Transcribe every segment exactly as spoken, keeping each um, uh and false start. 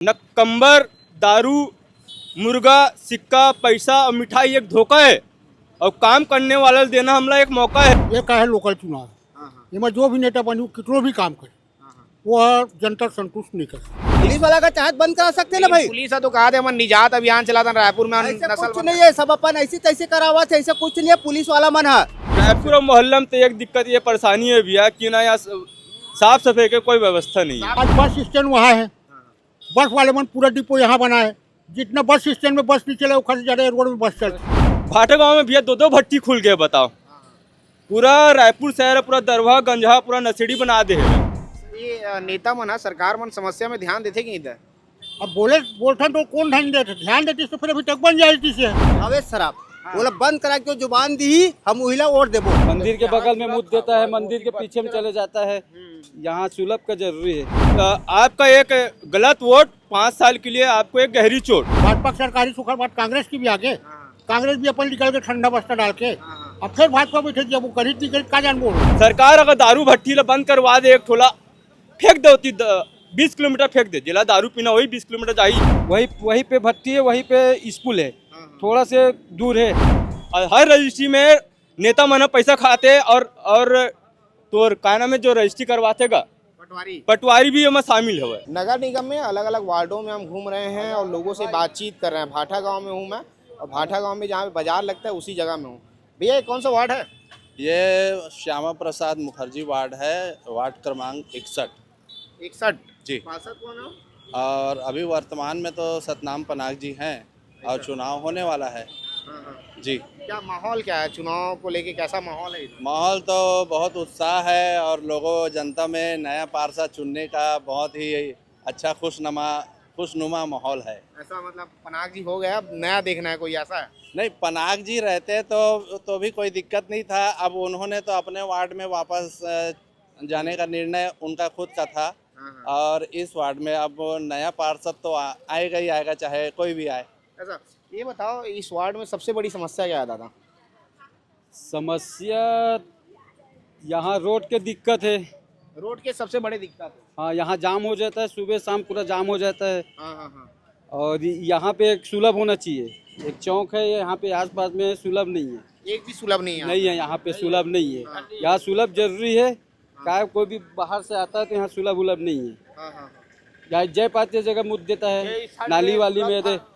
नकम्बर, दारू, मुर्गा, सिक्का, पैसा और मिठाई एक धोखा है और काम करने वाला ल देना हमला एक मौका है। ये का है लोकल चुनाव? एमा जो भी नेता बनी, कितनो भी काम करे, वो जनता संतुष्ट नहीं करे। पुलिस वाला का चाहत बंद करा सकते ना भाई। पुलिस ह तो कहा थे, हमन निजात अभियान चलाथन रायपुर में, ऐसे नसल कुछ बंद नहीं है, सब अपन ऐसी तैसी करावत है, ऐसे कुछ नहीं है। पुलिस वाला मन है। रायपुर और मोहल्ला में तो एक दिक्कत, ये परेशानी है भैया कि ना यहाँ स-, साफ सफाई के कोई व्यवस्था नहीं है। आज बस स्टैंड वहाँ है, बस वाले मन पूरा डिपो यहाँ बना है, जितना बस स्टैंड में बस नहीं चले, ओखर से ज्यादा रोड में बस चलती। भाटा गांव में भैया दो दो भट्टी खुल गए, बताओ। पूरा रायपुर शहर, पूरा दरभा, गंजहा, पूरा नशेड़ी बना दे है। ये, अ, नेता मन ह, सरकार मन समस्या में ध्यान देथे कि नहीं दे? अब बोले, बोलथन तो कौन ध्यान देथे? ध्यान देती तो फिर अभी तक बन जाती से। हवे शराब। हाँ। बोला बंद करा के जुबान दी, हम उहिला वोट देबो। मंदिर के बगल में मुंह देता है, मंदिर के पीछे में चले जाता है। हम्म। यहाँ सुलभ का जरूरी है। अ, आपका एक गलत वोट, पाँच साल के लिए आपको एक गहरी चोट। भाजपा की सरकारी सुखर बात कांग्रेस की भी आगे। हाँ। कांग्रेस भी अपन निकल के ठंडा बस्ता डाल के, हाँ, हाँ। अब फिर भाजपा बैठे, जब वो करी निकल का जान बोल। सरकार अगर दारू भट्टी ला बंद करवा दे, एक ठोला फेंक दे होती, द-, बीस किलोमीटर फेंक दे, जेला दारू पीना वही बीस किलोमीटर जाही। वही, वहीं पे भट्टी है, वहीं पे स्कूल है, हाँ, हाँ। थोड़ा से दूर है। और हर रजिस्ट्री में नेता मन ह पैसा खाथे और, और तोर का नाम है, जो रजिस्ट्री करवाथे गा, पटवारी। पटवारी भी एमा शामिल हवय। नगर निगम में अलग-अलग वार्डों में हम घूम रहे हैं और लोगों से बातचीत कर रहे हैं। भाठा गांव में हूँ मैं और भाठा गांव में जहाँ पे बाजार लगता है उसी जगह में हूँ। भैया, ये कौन सा वार्ड है? ये श्यामा प्रसाद मुखर्जी वार्ड है, वार्ड क्रमांक इकसठ। इकसठ। जी। पार्षद कौन है? और अभी वर्तमान में तो सतनाम पनाग जी हैं और अच्छा। चुनाव होने वाला है। हाँ, हाँ। जी। क्या माहौल क्या है चुनाव को लेके, कैसा माहौल है इधर? माहौल तो बहुत उत्साह है और लोगों, जनता में नया पार्षद चुनने का बहुत ही अच्छा खुशनुमा, खुशनुमा माहौल है। ऐसा मतलब पनाग जी हो गया, अब नया देखना है कोई, ऐसा है? नहीं, पनाग जी रहते तो, तो भी कोई दिक्कत नहीं था। अब उन्होंने तो अपने वार्ड में वापस, अ, जाने का निर्णय उनका खुद का था। हाँ, हाँ। और इस वार्ड में अब नया पार्षद तो आ-, आएगा ही आएगा, चाहे कोई भी आए। अच्छा, ये बताओ, इस वार्ड में सबसे बड़ी समस्या क्या है दादा? समस्या यहाँ रोड के दिक्कत है। रोड के सबसे बड़े दिक्कत है। हाँ, यहाँ जाम हो जाता है, सुबह शाम पूरा जाम हो जाता है। हाँ, हाँ, हाँ। और यहाँ पे एक सुलभ होना चाहिए, एक चौक है यहाँ पे आसपास में, सुलभ नहीं है। एक भी सुलभ नहीं है नहीं यहाँ है, यहाँ पे सुलभ नहीं है। हाँ। यहाँ सुलभ जरूरी है। हाँ। क्या कोई भी बाहर से आता है तो यहाँ सुलभ उलभ नहीं है। हाँ, हाँ, हाँ। यहाँ जय पाती जगह मुद देता है, नाली वाली में दे, हाँ।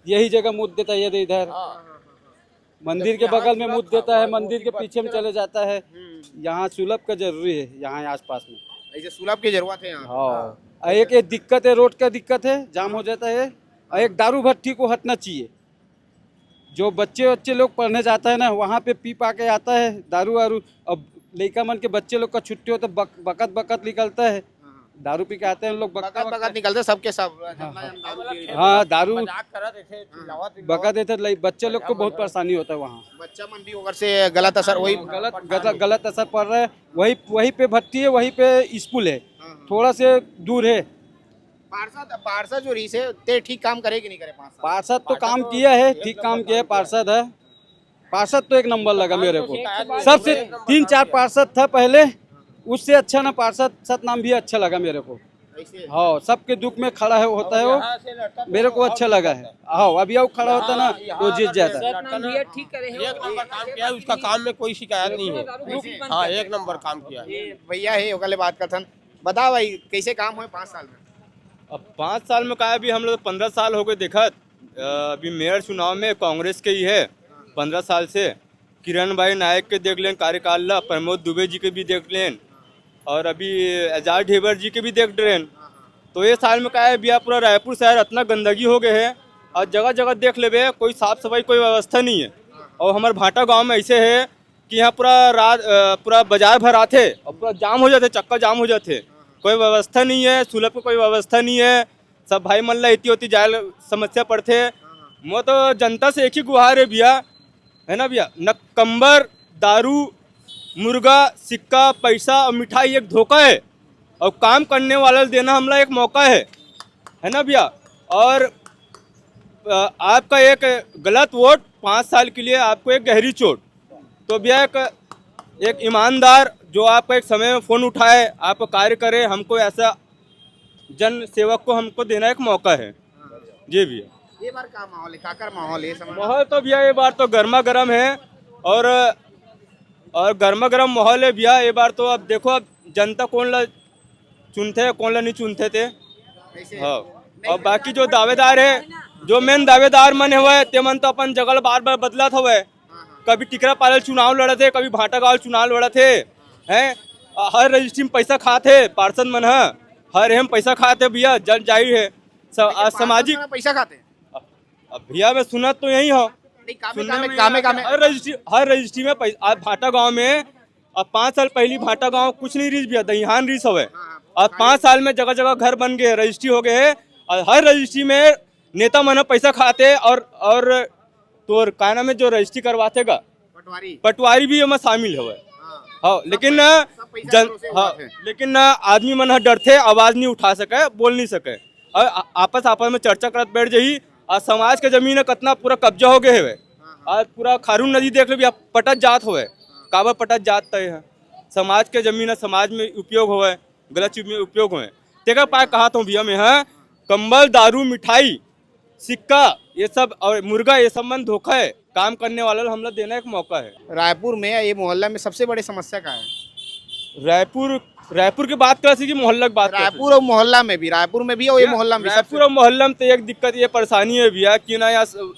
यही जगह मुद देता है, ये दे इधर। हाँ, हाँ, हाँ, हाँ। मंदिर के बगल में मुद देता है, मंदिर के पीछे में चले जाता है। हम्म। यहाँ सुलभ का जरूरी है, यहाँ आसपास में। ऐसे सुलभ की जरूरत है यहाँ। हाँ। हाँ। और एक, एक दिक्कत है, रोड का दिक्कत है, जाम हो जाता है। और एक दारू भट्टी को हटना चाहिए। जो बच्चे, बच्चे लोग पढ़ने जाता है ना, वहाँ पे पी पा के आता है दारू वारू। अब लइका मन के, बच्चे लोग का छुट्टी हो तो बक-, बकत, बकत निकलता है। हाँ। दारू पी के आते हैं लोग, बकत, बकत बकत निकलते सबके सब, हाँ, जमना हाँ। जमना दारू पी। हाँ, दारू मजाक करत रहिथे, हाँ। चिल्लावत रहिथे। बकत रहिथे, लइ-, बच्चे लोग को बहुत परेशानी होता है वहाँ। बच्चा मन भी ओकर से गलत असर, वही गलत, गलत, गलत असर पड़ रहा है। वही, वहीं पे भट्टी है, वहीं पे स्कूल है, हाँ, हाँ। थोड़ा से दूर है। पार्षद, पार्षद जो रहिस हे, ते ठीक काम करे कि नहीं करे पाँच साल? पार्षद तो काम किया है, ठीक काम किया है, पार्षद है। पार्षद तो एक नंबर लगा मेरे को। सबसे तीन चार पार्षद था पहले, उससे अच्छा ना पार्षद सतनाम भी अच्छा लगा मेरे को। ऐसे? हाँ, सबके दुख में खड़ा है, होता है वो, मेरे को अच्छा लगा है। हाँ, अभी वो खड़ा होता ना, वो जीत जाता। सतनाम भैया ठीक करे है। एक नंबर काम किया है, उसका काम में कोई शिकायत नहीं है। हाँ, एक नंबर काम किया है। ये भैया है, ओकर ले बात करथन। बता भाई, कैसे काम होय पाँच साल में? अब पाँच साल में का, अभी हम लोग पन्द्रह साल हो गए देखत। अ, अभी मेयर चुनाव में कांग्रेस के ही है पन्द्रह साल से। किरण भाई नायक के देख लेन कार्यकाल ला, प्रमोद दुबे जी के भी देख लेन, और अभी एजाज ढेबर जी के भी देख लेन। तो ये साल में का है भैया, पूरा रायपुर शहर इतना गंदगी हो गए है, और जगह जगह देख लेबे, कोई साफ सफाई, कोई व्यवस्था नहीं है। और हमारे भाटा गांव में ऐसे है कि यहाँ पूरा रात, अ, पूरा बाजार भर आथे और पूरा जाम हो जाथे, चक्का जाम हो जाथे। कोई व्यवस्था नहीं है, सुलभ के कोई व्यवस्था नहीं है। सब भाई मन ला एती ओती जाए ल समस्या पड़थे। मोर तो जनता से एक ही गुहार है भैया, है ना भैया, नकम्बर, दारू, मुर्गा, सिक्का, पैसा और मिठाई एक धोखा है, और काम करने वाला ल देना हमला एक मौका है, है ना भैया। और, अ, आपका एक गलत वोट, पाँच साल के लिए आपको एक गहरी चोट। तो भैया, एक, एक ईमानदार जो आपका एक समय में फ़ोन उठाए, आपको कार्य करे, हमको ऐसा जन सेवक को हमको देना एक मौका है। जी भैया। ये बार का माहौल है, काकर माहौल है, समझ? माहौल तो भैया ये बार तो गर्मा गर्म है, और और गर्मा गर्म माहौल है भैया। ये बार तो अब देखो, अब जनता कौन ला चुनथे, कौन ला नहीं चुनथे ते। हाँ। और बाकी जो दावेदार है, जो मेन दावेदार मन हवय, ते मन तो अपन जगह ला बार बार बदलत हवय। कभी टिकरा पालल चुनाव लड़त हे, कभी भाटागांव चुनाव लड़त हे, हैं? हर रजिस्ट्री में पैसा खात हे पार्षद मन ह, हर एम पैसा खात हे भैया, जन जाहिर है। स-, आज सामाजिक पैसा खाते हैं। अब भैया, मैं सुनत तो यही हूँ। नहीं, कामे, सुनने कामे, में कामे, कामे। हर रजिस्ट्री, हर रजिस्ट्री में पैसा, आज भाटागांव में, अब पाँच साल पहली भाटागांव कुछ नहीं रिहिस भैया, दहिहान रिहिस हवे। हाँ, हाँ। आज पाँच साल में जगह जगह घर बन गए, रजिस्ट्री हो गए है, और हर रजिस्ट्री में नेता मन ह पैसा खाते और और तोर का नाम है, जो रजिस्ट्री करवाथे गा, पटवारी। पटवारी भी एमा शामिल हवे। हाँ। हाँ, सब लेकिन पैसा, ना सब पैसा जन, भरोसे हाँ, हुआ थे। लेकिन ना आदमी मन ह डरथे, आवाज नहीं उठा सके, बोल नहीं सके। और आ-, आपस आपस में चर्चा करत बैठ जाही। और समाज के जमीन ह कतना पूरा कब्जा हो गए हवे। हाँ, हाँ। आज पूरा खारून नदी देख लो भैया, पटत जात हवे। हाँ। काबर पटत जात तय है? समाज के जमीन ह समाज में उपयोग होवे, गलत चीज में उपयोग होवे। तेकर पाय कहा तो भैया मैं, हाँ, कंबल, दारू, मिठाई, सिक्का, ये सब और मुर्गा, ये सब मन धोखा है। काम करने वाला ला हमला देना एक मौका है। रायपुर में या ये मोहल्ला में सबसे बड़े समस्या का है? रायपुर, रायपुर की बात कर सके कि मोहल्ला की बात कर रायपुर सके? और मोहल्ला में भी, रायपुर में भी और ये भैया, मोहल्ला में भी रायपुर सबसे और मोहल्ला में तो एक दिक्कत, ये परेशानी है भैया कि ना, यहाँ स-,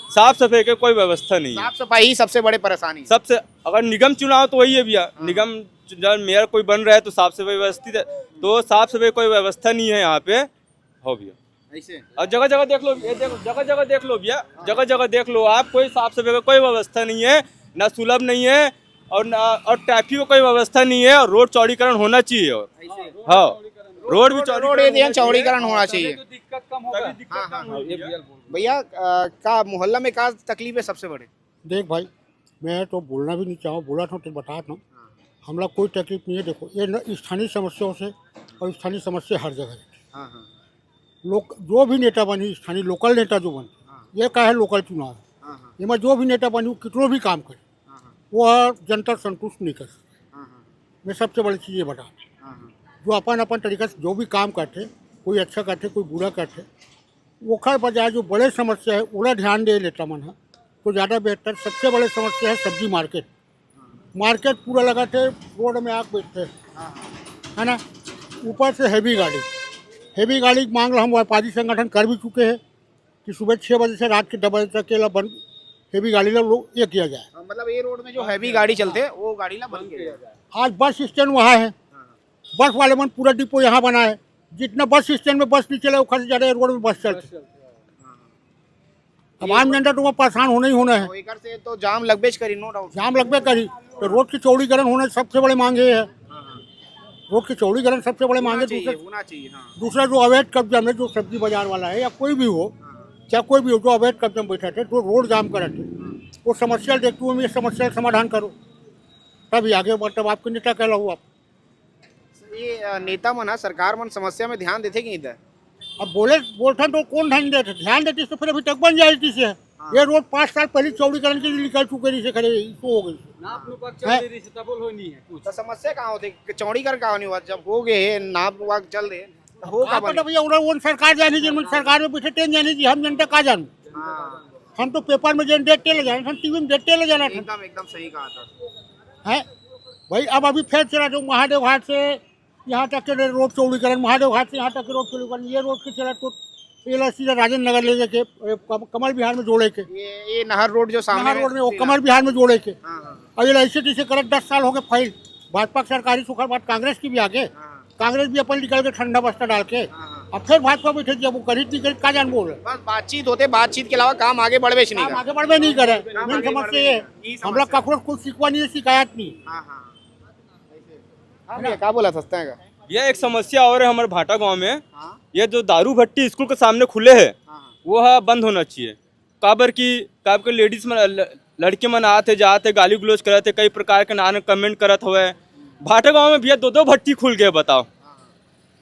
साफ सफाई की कोई व्यवस्था नहीं है। साफ सफाई ही सबसे बड़े परेशानी है। सबसे, अगर निगम चुनाव तो वही है भैया, हाँ। निगम च-, जब मेयर कोई बन रहा है तो साफ सफाई व्यवस्थित है, तो साफ सफाई कोई व्यवस्था नहीं है यहाँ पे। हो भैया। ऐसे? और जगह जगह देख लो, ये देखो, जगह जगह देख लो भैया, हाँ। जगह जगह देख लो आप, कोई साफ सफाई का कोई व्यवस्था नहीं है, ना सुलभ नहीं है, और ना, और ट्रैफिक का कोई व्यवस्था नहीं है, और रोड चौड़ीकरण होना चाहिए। ऐसे? हाँ, रोड भी रोड, चौड़ीकरण रोड एरिया होना चाहिए। चौड़ीकरण होना चाहिए। तभी तो दिक्कत कम होगा। तभी दिक्कत हाँ, कम हाँ, होगी। हाँ। भैया, अ, का मोहल्ला में का तकलीफ है सबसे बड़े? देख भाई, मैं तो बोलना भी नहीं चाहूँ, बोला था तो बता था। हाँ। हमला कोई तकलीफ नहीं है। देखो, ये न, स्थानीय समस्याओं से, और स्थानीय समस्या हर जगह रहती है। हाँ, हाँ। लोग जो भी नेता बनी, स्थानीय लोकल नेता जो बनी, हाँ। ये का है, लोकल चुनाव है। हाँ, हाँ। एमा जो भी नेता बनी, वो कितनो भी काम करे, हाँ, हाँ। वो जनता संतुष्ट नहीं कर सकते। हाँ, हाँ। मैं सबसे बड़ी चीज़ ये बता, हाँ, हाँ। जो अपन अपन तरीका से जो भी काम करते, कोई अच्छा करते, कोई बुरा करते, ओखर बजाय जो बड़े समस्या है, ओला ध्यान दे नेता मन ह, तो ज़्यादा बेहतर। सबसे बड़े समस्या है सब्जी मार्केट। मार्केट पूरा लगा थे, रोड में आग बैठते, है ना? ऊपर से हैवी गाड़ी, हैवी गाड़ी की मांग ला हम व्यापारी संगठन कर भी चुके हैं कि सुबह छः बजे से रात के दस बजे तक के ला बंद, हैवी गाड़ी ला लोग ये किया जाए। हाँ, मतलब ये रोड में जो हैवी गाड़ी चलते हैं, वो गाड़ी ला बंद किया जाए। आज बस स्टैंड वहाँ है, हाँ। बस वाले मन पूरा डिपो यहाँ बनाए, जितना बस स्टैंड में बस नहीं चले, ओखर से ज़्यादा ये रोड में बस चलते। हाँ, हाँ। अब आम जनता तो वहाँ परेशान होना ही होना है। तो एकर से तो जाम लगबेच करी, no doubt। जाम लगबे करी, तो रोड के चौड़ीकरण होना सबसे बड़े मांग ये है। हाँ, हाँ। रोड के चौड़ीकरण सबसे बड़े मांग होना है। चाहिए, दूसरा, होना चाहिए, हाँ। दूसरा जो अवैध कब्जा में जो सब्जी बाजार वाला है या कोई भी हो, हाँ, हाँ। चाहे कोई भी हो, जो अवैध कब्जा में बैठा थे, जो रोड जाम करत थे, हाँ। वो समस्या देखते हुए ये समस्या का समाधान करो, तभी आगे बढ़, तब आपके नेता कहलाओ आप। ये, अ, नेता मन ह, सरकार मन समस्या में ध्यान देथे कि नहीं दे? अब बोले, बोलथन तो कौन ध्यान देथे? ध्यान देतिस तो फिर अभी तक बन जाए रहितिस हे। हाँ। ये रोड पाँच साल पहले चौड़ीकरण के लिए निकल चुके रहिस हे, खड़े इसको हो गई। नाप नुपक चल हैं? रही से तब होनी है कुछ। तो समस्या कहाँ होथे? चौड़ीकरण का नहीं हुआ? जब हो गए हे, नाप नुपक चल रहे, तो हो का आप बने? पता भैया, उन्हें, उन सरकार जानी जी, उन सरकार में बैठे तेन जानी जी, हम जनता का जानू? हाँ। हम तो पेपर में जेन देखते ले जाना, हम टीवी में देखते ले जाना था। एकदम, एकदम सही कहा था। हैं? भाई, अब अभी फिर चला जाओ महादेव घाट से यहाँ तक के रोड चौड़ीकरण, महादेव घाट से यहाँ तक के रोड चौड़ीकरण, ये रोड के चला तो ये ला सीधा राजेंद्र नगर ले जाके, ए, कम-, कमल विहार में जोड़े के। ये, ये नहर रोड जो सामने नहर में रोड में, वो सीधा। कमल विहार में जोड़े के। हाँ, हाँ। अब ये ऐसे तैसे करत दस साल हो गए फेल। भाजपा की सरकार ही सुखर बात, कांग्रेस की भी आगे। हाँ। कांग्रेस भी अपन निकल के ठंडा बस्ता डाल के, हाँ, हाँ। अब फिर भाजपा बैठे जी, अब वो करी नहीं करी, का जान बोल। बस बातचीत होते, बातचीत के अलावा काम आगे बढ़बे से नहीं काम करे। आगे बढ़बे नहीं करे। काम मेन आगे समस्या बढ़बे ये नहीं है। करे। ये हमला समस्या। ककरो कोई शिकवा नहीं है, शिकायत नहीं। हाँ, हाँ। हाँ भैया, का बोला सस्ता है का? भैया, एक समस्या और है हमारे भाटा गांव में। हाँ। ये जो दारू भट्टी स्कूल के सामने खुले है, हाँ, हाँ। वो है बंद होना चाहिए। काबर की, काबर के लेडीज मन, ल-, लड़के मन आते जाते, गाली गलौज करते, कई प्रकार के नाना कमेंट करत हवे। भाटा गांव में भैया दो दो भट्टी खुल गए, बताओ।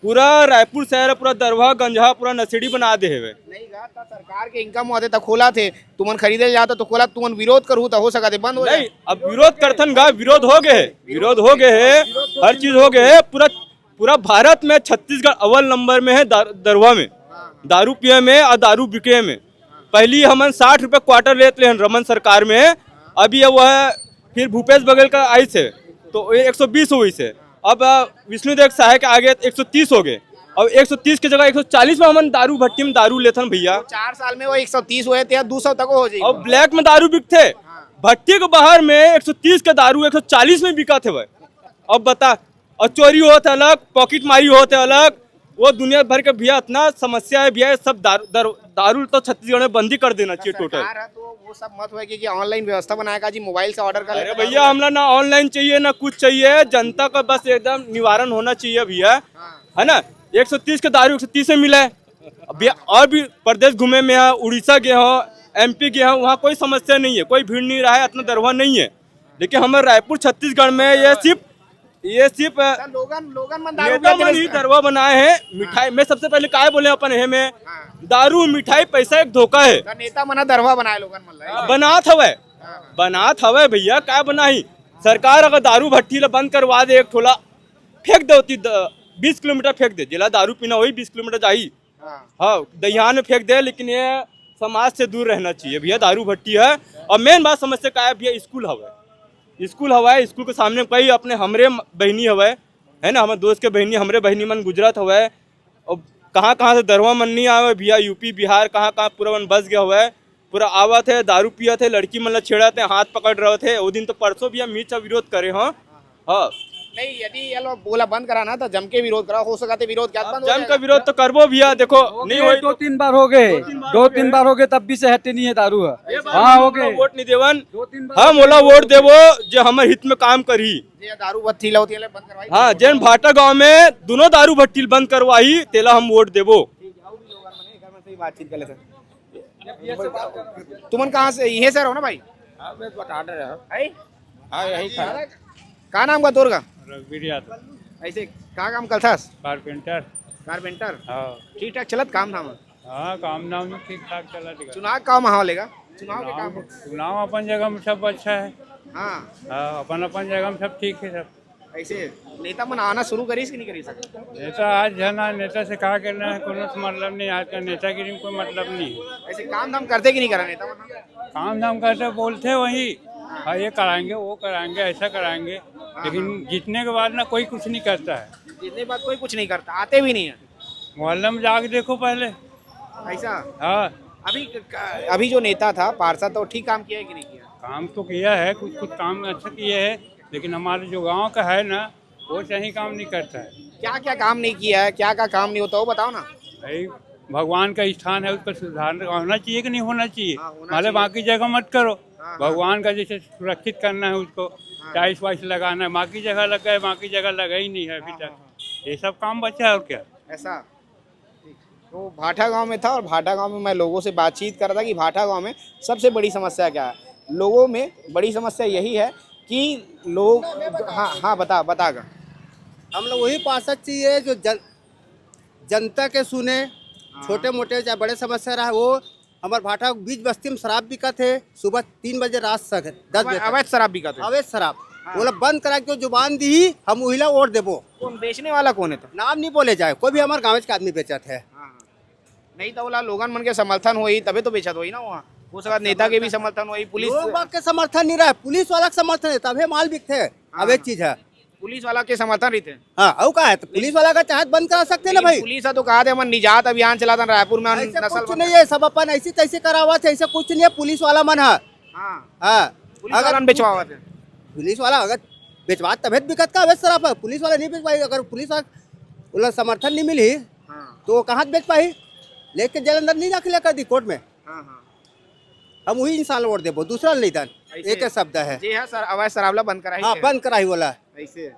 पूरा रायपुर शहर, पूरा दरभा गंजहा, पूरा नशेड़ी बना दे हवे। नहीं गा, त सरकार के इनकम होते त खोला थे, तुमन खरीदे जाता तो खोला, तुमन विरोध करू त हो सकत हे बंद हो जाए। नहीं, अब विरोध करथन गा, विरोध हो गए है, विरोध हो गए है, हर चीज हो गए है, पूरा पूरा भारत में छत्तीसगढ़ अव्वल नंबर में है दार-, दरुआ में, दारू पिए में और दारू बिके में। पहली हमन साठ रुपये क्वार्टर लेत रहे रमन सरकार में, अभी अब वह फिर भूपेश बघेल का आइस हे तो एक सौ बीस होइस हे। अब अ, विष्णुदेव साय के आगे एक सौ तीस हो गए, अब एक सौ तीस के जगह एक सौ चालीस में हमन दारू भट्टी में दारू लेथन भैया। चार साल में वो एक सौ तीस हुए थे, दो सौ तक हो जाएगा। अब ब्लैक में दारू बिकथे, भट्टी के बाहर में एक सौ तीस के दारू एक सौ चालीस में बिकत हवय। अब बता, और चोरी होत है अलग, पॉकेट मारी होत है अलग, वो दुनिया भर के भैया इतना समस्या है भैया। सब दारू, दारू, दारू तो छत्तीसगढ़ में बंदी कर देना चाहिए टोटल। सरकार है तो वो सब मत होएगी कि ऑनलाइन व्यवस्था बनाएगा जी, मोबाइल से ऑर्डर कर अरे लेना। भैया, हमला ना ऑनलाइन चाहिए ना कुछ चाहिए, जनता का बस एकदम निवारण होना चाहिए भैया, है ना? एक सौ तीस के दारू एक सौ तीस में मिला है। अब भैया, और भी प्रदेश घूमे में है, उड़ीसा गए हो, एमपी गए हो, वहाँ कोई समस्या नहीं है, कोई भीड़ नहीं रहा है, इतना दरुआ नहीं है। लेकिन हमारे रायपुर छत्तीसगढ़ में ये सिर्फ ये सिर्फ सर, लोगन लोगन मन दारू नेता के मन ही दरुआ बनाए हैं। मिठाई, मैं सबसे पहले काय बोले अपन हे में, दारू मिठाई पैसा एक धोखा है। सर, नेता मन दरुआ बनाए लोगन मन ला। बनात हवय, बनात हवय भैया, काय बनाही? सरकार अगर दारू भट्टी ला बंद करवा दे, एक ठोला फेंक दे होती, द- बीस किलोमीटर फेंक दे, जेला दारू पीना वही बीस किलोमीटर जाही। हाँ। हाँ, दहियान में फेंक दे, लेकिन ये समाज से दूर रहना चाहिए भैया। दारू भट्टी है। और मेन बात समस्या का है भैया, स्कूल हवय, स्कूल हवय, स्कूल के सामने कई अपने हमरे म- बहिनी हवय, है ना, हमारे दोस्त के बहिनी, हमरे बहिनी मन गुजरत हवय। और कहाँ कहाँ से दरुआ मन नहीं आवे भैया, यूपी बिहार कहाँ कहाँ पूरा मन बस गया हवय। पूरा आवत है, दारू पियत है, लड़की मन ला छेड़त है, हाथ पकड़ रहे थे। वो दिन तो परसों भैया मीच विरोध करे हो। हाँ। नहीं, यदि ये लोग बोला बंद कराना तो जम के विरोध करा, हो सका तो विरोध क्या बंद हो जम का जाएगा? विरोध तो करबो भैया, देखो नहीं होई दो तीन बार हो गए, दो तीन बार हो गए, तब भी से हटे नहीं है दारू है। हाँ, हो गए। वोट नहीं देवन। दो तीन बार हम ओला वोट देबो जो हमर हित में काम करही। ये दारू भट्टी ला होती है, बंद करवाई। हाँ, जेन भाटा गांव में दोनों दारू भट्टी बंद करवाही, तेला हम वोट देबो। ठीक है, आओ भी लोगन मन, एक बार से ही बातचीत कर ले सर। तुमन कहाँ से, ये सर हो ना भाई? हाँ, मैं बता रहे हैं। है? हाँ, यही था। का नाम का तोर का? रघुवीर यादव, ऐसे का काम करथस? कारपेंटर। कारपेंटर। हाँ, ठीक ठाक चलत काम धाम? हाँ, काम धाम ठीक ठाक चला दिखा। चुनाव का माहौल लेगा? चुनाव के काम? चुनाव अपन जगह में सब अच्छा है। हाँ। हाँ, अपन अपन जगह में सब ठीक है सब। ऐसे नेता मन आना शुरू करिस कि नहीं करिस? नेता आज है ना, नेता से कहा करना है, कोनो से मतलब नहीं, आज का नेतागिरी में कोई मतलब नहीं है। ऐसे काम धाम करते कि नहीं करा नेता मन? काम धाम करते बोलते वही, हाँ, ये कराएंगे, वो कराएंगे, ऐसा कराएंगे, लेकिन जीतने के बाद ना कोई कुछ नहीं करता है। जीतने के बाद कोई कुछ नहीं करता, आते भी नहीं है। मोहल्ले में जाके देखो पहले। ऐसा? हाँ, अभी अभी जो नेता था पार्षद, तो ठीक काम किया है कि नहीं किया? काम तो किया है, कुछ कुछ काम अच्छा किए है, लेकिन हमारे जो गांव का है ना, वो सही काम नहीं करता है। क्या क्या काम नहीं किया है, क्या क्या काम नहीं होता, वो बताओ ना। भाई, भगवान का स्थान है, उसका सुधार होना चाहिए कि नहीं होना चाहिए? हाँ, होना माले चाहिए। बाकी जगह मत करो। हाँ, हाँ। भगवान का जैसे सुरक्षित करना है उसको, टाइल्स वाइल्स लगाना है, बाकी जगह लग गए, बाकी जगह लगा ही नहीं है अभी तक। ये सब काम बचा है और क्या? ऐसा? तो भाटा गांव में था और भाटा गांव में मैं लोगों से बातचीत कर रहा था कि भाटा गांव में सबसे बड़ी समस्या क्या है। लोगों में बड़ी समस्या यही है कि लोग, हाँ हाँ, बता बतागा। हम लोग वही पार्षद चाहिए जो जन, जनता के सुने। छोटे मोटे चाहे बड़े समस्या रहा, वो हमार भाटा बीच बस्ती में शराब बिकत है, सुबह तीन बजे, रात सक दस बजे तक। अवैध शराब बिकत है। अवैध शराब। वो लोग बंद करा के जो जुबान दी, हम उहिला वोट देबो। कौन बेचने वाला कौन है तो? नाम नहीं बोले जाए, कोई भी हमारे गाँव के आदमी बेचत है। नहीं तो बोला लोगन मन के समर्थन होई तबे तो बेचत होई ना वहाँ। हो सकता नेता के भी समर्थन होई, पुलिस लोग बाग के समर्थन नहीं रहा, पुलिस वाला के समर्थन है, तबे माल बिकते है। अवैध चीज है। पुलिस वाला के समर्थन रहिथे। हाँ, अउ का है, तो पुलिस वाला का चाहत बंद करा सकते ना भाई। पुलिस ह तो कहा थे हमन निजात अभियान चलाथन रायपुर में ऐसे नसल कुछ नहीं है, सब अपन ऐसी तैसी करावत है, ऐसे कुछ नहीं है। पुलिस वाला मन है। हाँ। हाँ। पुलिस वाला बेचवावत है। पुलिस वाला अगर बेचवात तबे तो बिकत का अवैध शराब है, पुलिस वाला नहीं बेच पाई। अगर पुलिस वाला ओला समर्थन नहीं मिली हाँ। तो वो कहाँ से बेच पाई? लेके जेल अंदर नहीं दाखिल कर दी कोर्ट में। हाँ हाँ। हम वही इंसान ला वोट देबो, दूसरा ला नहीं दान। ऐसे एक शब्द है। जे है सर अवैध शराब ला बंद कराही हाँ, है। बंद कराही वाला। ऐसे। त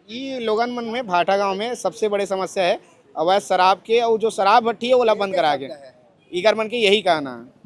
ई लोगन मन में भाटा गांव में सबसे बड़े समस्या है अवैध शराब के, और जो शराब भट्टी है ओला बंद करा के। इकर मन के यही कहना है।